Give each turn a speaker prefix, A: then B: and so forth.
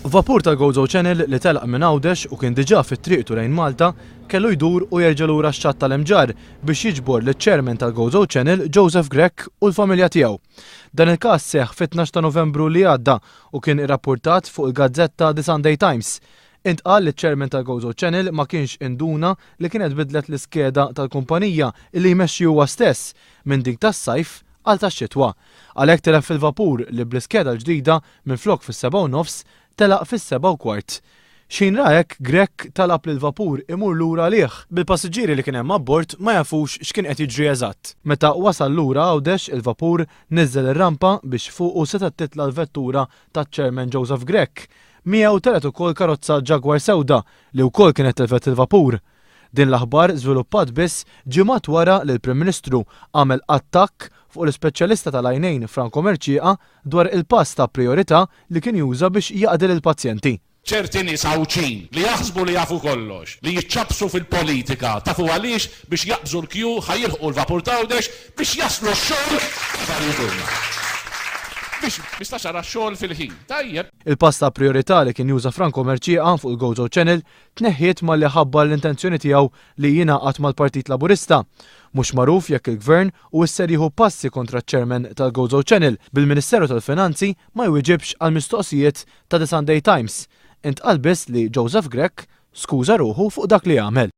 A: Vapur tal-Gozo Channel li telaq minn Għawdex u kien diġà fi triqtu lejn Malta kellu jdur u jerġa' lura x-xatt tal-Imġarr biex jiġbor liċ-Chairman tal-Gozo Channel Joseph Grech u l-familja tiegħu. Dan il-każ seħħ fit-12 ta' Novembru li għadda u kien irrappurtat fuq il-gazzetta The Sunday Times. Intqal li ċ-Chairman tal-Gozo Channel ma kienx induna li kienet bidlet l-iskeda tal-kumpanija li jmexxi huwa stess minn dik tas-sajf għal tax-xitwa. Għalhekk tilef fil-vapur li bl-iskeda l-ġdida minflok fis-7:30 telaq fis-7:15. X'ħin ra hekk, Grech talab lill-vapur imur lura għalih, bil-passiġġieri li kien hemm abbord ma jafux x'kien qed jiġri eżatt. Meta wasal lura Għawdex, il-vapur niżżel ir-rampa biex fuqu setgħet titla' l-vettura taċ-Chairman Joseph Grech. Miegħu telgħet ukoll karozza Jaguar sewda li wkoll kienet tilfet il-vapur. Din l-aħbar żviluppat biss ġimgħat wara li l-Prim Ministru għamel attakk fuq l-ispeċjalista tal-għajnejn Franco Mercieca dwar il-pass ta' prijorità li kien juża biex jaqdi lill-pazjenti.
B: Ċerti nies Għawdxin li jaħsbu li jafu kollox, li jiċċappsu fil-politika, tafu għaliex? Biex jaqbżu l-kju ħa jilħqu l-vapur t'Għawdex biex jaslu x-xogħol meta jriduna. Biex tistax ara x-xogħol fil-ħin. Tajjeb.
A: Il-pass ta' prijorità li kien juża Franco Mercieca fuq il-Gozo Channel tneħħiet malli ħabbar l-intenzjoni tiegħu li jingħaqad mal-Partit Laburista. Mhux magħruf jekk il-Gvern huwiex ser jieħu passi kontra ċ-Chairman tal-Gozo Channel, bil-Ministeru tal-Finanzi ma jwieġibx għall-mistoqsijiet ta' The Sunday Times. Intqal biss li Joseph Grech skuża ruħu fuq dak li għamel.